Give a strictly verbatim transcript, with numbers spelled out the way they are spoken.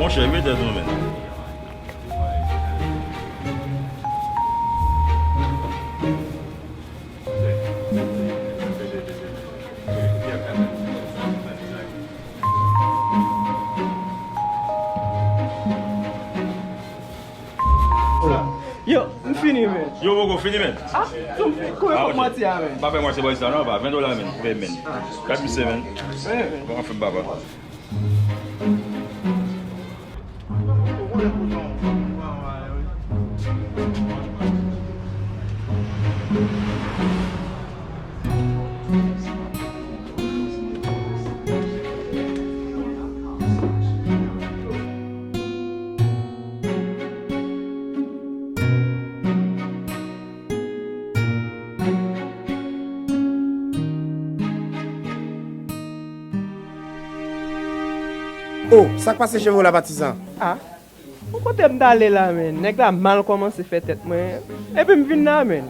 Cheve tèt ou menm. Yo, m fini, men. Yo, poko fini, men. Ah, tou m fini. Konbyen kòb m ap tire a, men? Pa fè mwen se bòy sa, non, pa. Ven dola, men. Ven, men. Gad misye, men. Ven, men. Bon, anfen, papa. Oh, sa k pase cheve w la, patizan? Ah, bon, kote m t ale la, men? Nèg la mal kòmanse fè tèt mwen, epi m vin la, men.